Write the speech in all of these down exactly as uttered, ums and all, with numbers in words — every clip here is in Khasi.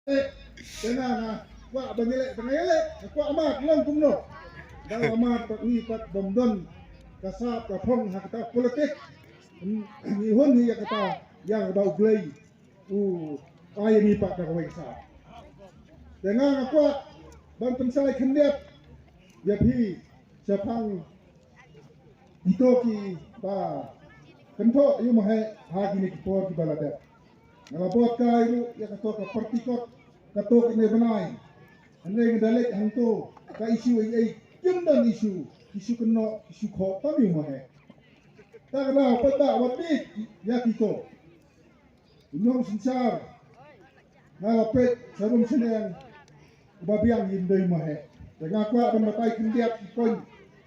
Te nga nga kwah ban ïaleh, te nga ïaleh, nga kwah mad long kumno. Dang mad pat ngi pat bym don ka sap ka phong ha kata politik. Ngi hun hi ïa kata, ïa kaba U Blei u ai ngi pat da kawei ka sap. Te nga nga kwah ban pynshai khyndiat ïa phi shaphang kito kiba kynthoh ïa u Maheh ha kine ki por kiba la dep. Nga la bud kai ruh ïa kato ka pyrthikot, kato kane bnai. Hynrei nga da leit hangto ka issue ei ei, kim don issue, issue kynnoh, issue khoh tang ïa u Maheh. Ta ka daw pat da wat bit ïa kito. U nongsynshar nga la peit sharum shaneng uba biang ïa u Maheh. Te nga kwah ban batai khyndiat ki point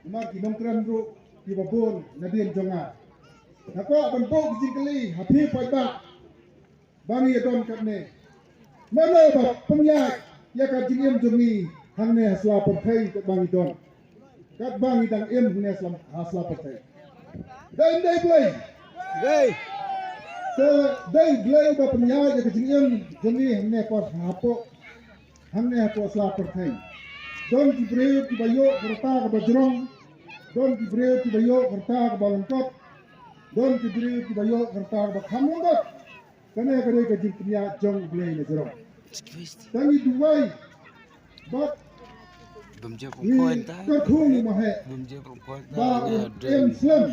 namar ki nongkren ruh kiba bun nadien jong nga. Nga kwah ban buh ki jingkylli ha phi paidbah ba ngi ïa don katne. Mano ba pynïaid ïa ka jingim jong ngi hangne ha sla pyrthei katba ngi don, katba ngi dang im hangne ha sla, ha sla pyrthei? Dei, dei Blei. Dei. Te dei Blei ba pynïaid ïa ka jingim jong ngi hangne por hapoh, hangne hapoh sla pyrthei. Don ki briew kiba ïoh ka rta kaba jrong, don ki briew kiba ïoh ka rta kaba lyngkot, don ki briew kiba ïoh ka rta kaba kham lyngkot. Kane ka dei ka jingpynïaid jong U Blei na jrong. Tang ngi duwai bad ngi kyrkhu ïa u Maheh ba un im slem,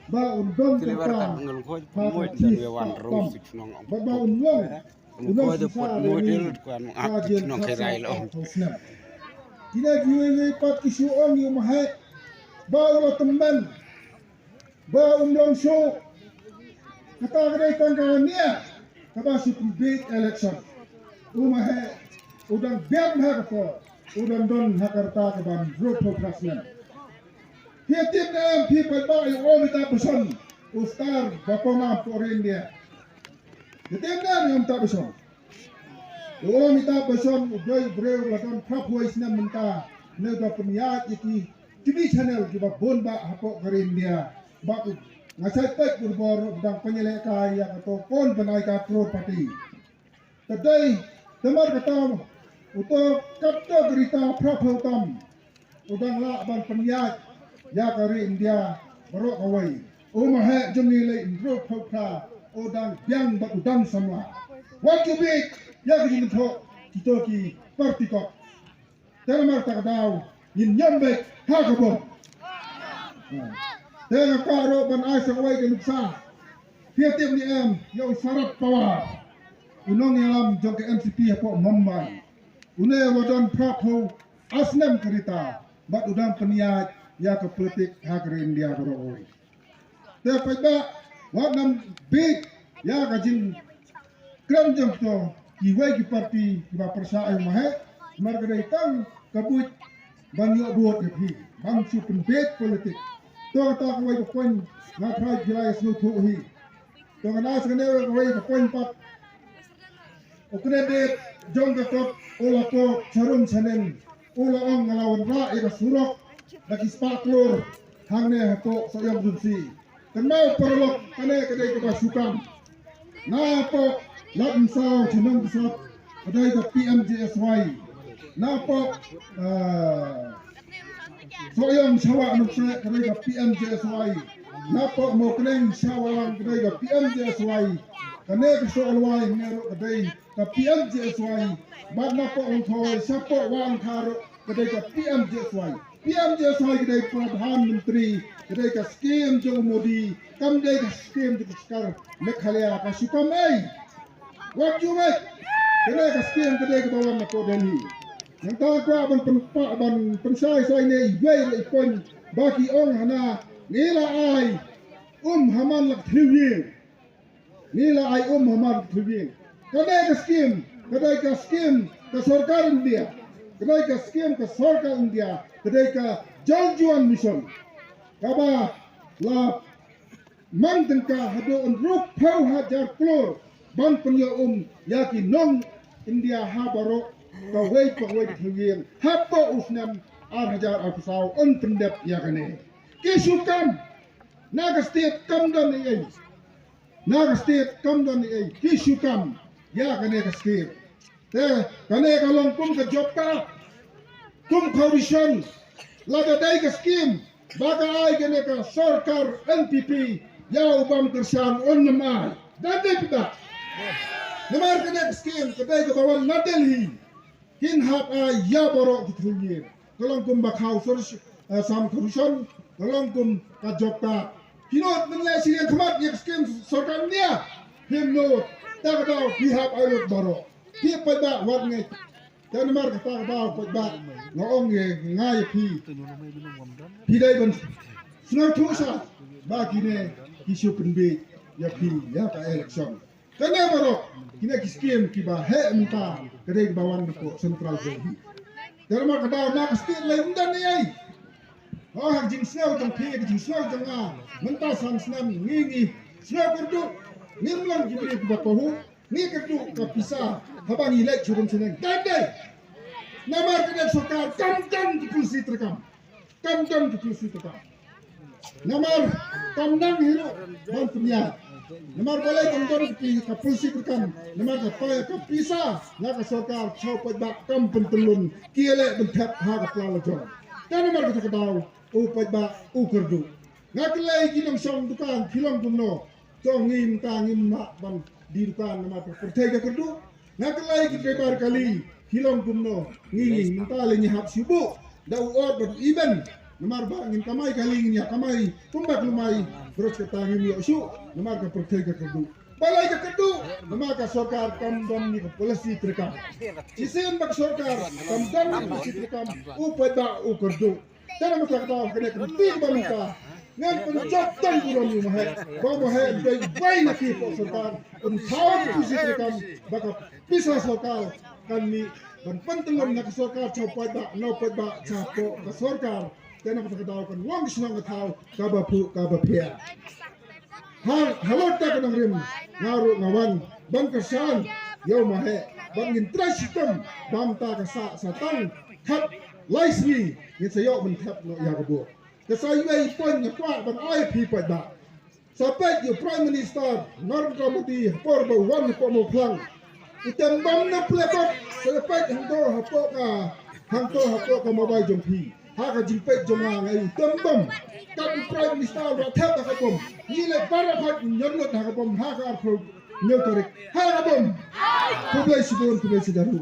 ba un don kyrpad ha ka jingstad tam, bad ba un long u nongsynshar ïa ngi ha ka jingstad tam. Kine kiwei kiwei pat ki shu ong ïa u Maheh ba u la tymmen, ba um long shuh. Kata ka dei tang ka nia kaba shu pynbieit election. U Maheh u dang biang ha ka por, u dang don ha ka rta kaba hynriewphew phra snem. Phi tip ne em phi paidbah, ïa u Amitabh Bachchan, u star ba pawnam hapoh ri India? Phi tip ne em ïa u Amitabh Bachchan? U Amitabh Bachchan u dei u briew la don phraphew wei snem mynta, ne da pynïaid ïa ki T V channel kiba bun bah hapoh ka ri India. Bad u, nga shait peit u bor u dang pynïalehkai ïa kato kawei ban ai ka crorepati. Te dei, te namar kata uto katto ka rta phraphew tam u dang lah ban pynïaid ïa ka ri India baroh kawei. U Maheh jong ngi lei hynriewphew phra u dang biang bad u dang samla. Wat ju bieit ïa ka jingthoh kito ki pyrthikot. Te namar kata ka daw ngin ïam beit ha ka bor. Te nga kwah ruh ban ai sa kawei ka nuksa. Phi tip ne em ïa u Sharad Pawar, u nongïalam jong ka N C P hapoh Mumbai? Une u la don phraphew ar snem ka rta bad u dang pynïaid ïa ka politik ha ka ri India baroh kawei. Te paidbah, wat nang bieit ïa ka jingkren jong kito kiwei ki parti kiba pyrshah ïa u Maheh, namar ka dei tang ka buit ban ïoh vote ïa phi, ban shu pynbieit politik. To kata kawei ka point nga tharai phi la ïa sngewthuh hi. To kane sa kane kawei ka point pat. U candidate jong ka kot u la pok sharum shaneng, u la ong nga la wanrah ïa ka surok da ki spah klur hangne hapoh Sohiong Constituency. Kynmaw paralok, kane ka dei kaba shu kam. Napoh Ladmynsaw sha Nongbuslap ka dei ka P M G S Y. Napoh, ah, Sohiong sha Wah Nongkreh ka dei ka P M G S Y. Napoh Mawkneng sha Wahlang ka dei ka P M G S Y. Kane ka Sohiong Lwai ne ruh ka dei ka P M G S Y. Bad napoh Longthawei shapoh Wah Angkha ruh ka dei ka P M G S Y. P M G S Y ka dei Pradhan Mantri, ka dei ka skim jong u Modi, kam dei ka skim jong ka sorkar Meghalaya. Ka shu kam ei? Wat ju wei. Kane ka skim ka dei kaba wan napoh Delhi. Nangta kwah ban pyn-, ban pynshai shai ne iwei la i point ba ki ong hana ngi la ai um ha man la ka thliew ïing. Ngi la ai um ha man la ka thliew ïing. Kane ka skim ka dei ka skim ka sorkar India. Ka dei ka skim ka sorkar India. Ka dei ka Jal Jeevan Mission. Kaba la mang tyngka haduh hynriewphew hajar klur ban pynïoh um ïa ki nong India ha baroh kawei pa kawei ka thliew ïing hapoh u snem ar hajar arphew saw. Un pyndep ïa kane. Ki shu kam. Na ka state kam don ei ei. Na ka state kam don ei ei. Ki shu kam ïa kane ka state. Te kane ka long kum ka job card, kum ka ration, lada dei ka skim ba ka ai kane ka sorkar N P P ïa u bam kyrshan un ym ai. Da dei phi ba namar kane ka skim ka dei kaba wan na Delhi. Kin hap ai ïa baroh ki thrul ïing. Ka long kum ba khaw sor, eh, sam ka ration, ka long kum ka job card. Ki nud mynleh shi liang khmat ïa ka skim sorkar India. Phim nud, ta ka daw phi hap ai lut baroh. Phi paidbah wat ngeit. Te namar kata ka daw paidbah nga ong ïa nga ïa phi. Phi dei ban sngewthuh sha ba kine ki shu pynbiej ïa phi ïa ka election. Kane baroh kine ki skim kiba heh mynta ka dei kiba wan na ka Central Delhi. Te namar ka daw na ka state lei ym don ei ei. Ha ka jingsngew jong phi, ka jingsngew jong nga, mynta san snem ngi ngi sngew kyrduh, ngim long ki briew kiba pahuh, ngi kyrduh ka pisa haba ngi leit sha rum sha neng. Dei dei. Namar kane ka sorkar kam don ki polisi treikam. Kam don ki polisi treikam. Namar kam nang hi ruh ban pynïaid. Namar balei kam don ki, ka polisi treikam. Namar ka pa, ka pisa na ka sorkar, sha u paidbah kam pyntyllun, ki ïaleh ban thep ha ka pla la jong. Te namar kata ka daw u paidbah u kyrduh. Nga kylli ki nongshong dukan, ki long kumno? To ngi mynta ngim lah ban die dukan namar ka pyrthei ka kyrduh. Nga kylli ki driver kali, ki long kumno? Ngi mynta lei ngi hap shu buh da u ot bad u iben. Namar ba ngin kamai kali, ngin ïa kamai kumba ka lum ai, bros kata ngim ïoh shuh namar ka pyrthei ka kyrduh. Balei ka kyrduh? Namar ka sorkar kam don ïa ka polisi treikam. Shisien ba ka sorkar kam don ïa ka polisi treikam, u paidbah u kyrduh. Te namar kata ka daw kane ka meti ba mynta ngan pynjop tang burom ïa u Maheh, ba u Maheh u dei uwei na ki hapoh sorkar, un thaw ka polisi treikam, ba ka pisa sorkar kan mih ban pyntyllun na ka sorkar sha u paidbah, na u paidbah sha hapoh ka sorkar. Te namar kata ka daw kan long ka shnong ka thaw kaba phuh kaba pher. Ha, halor kata ka nongrim, nga ruh nga wan ban kyrshan ïa u Maheh ba ngin trei shitom, ba mynta ka sah sa tang khatlai sngi ngin sa ïoh ban thep noh ïa ka vote. Ka sa iwei i point nga kwah ban ai ïa phi paidbah. Sa peit ïa u Prime Minister Narendra Modi ha por ba u wan hapoh Mawphlang. U tem bom na pule bom, sa ïa peit hangto hapoh ka, hangto hapoh ka mobile jong phi. Ha ka jingpeit jong nga, nga ïohi u tem bom. Kat u Prime Minister u la thep da ka bom. Ngi leh baroh hok ñiewlut ha ka bom ha ka arphew hynñiew tarik. Ha ka bom. Khublei shibun, khublei shihajar.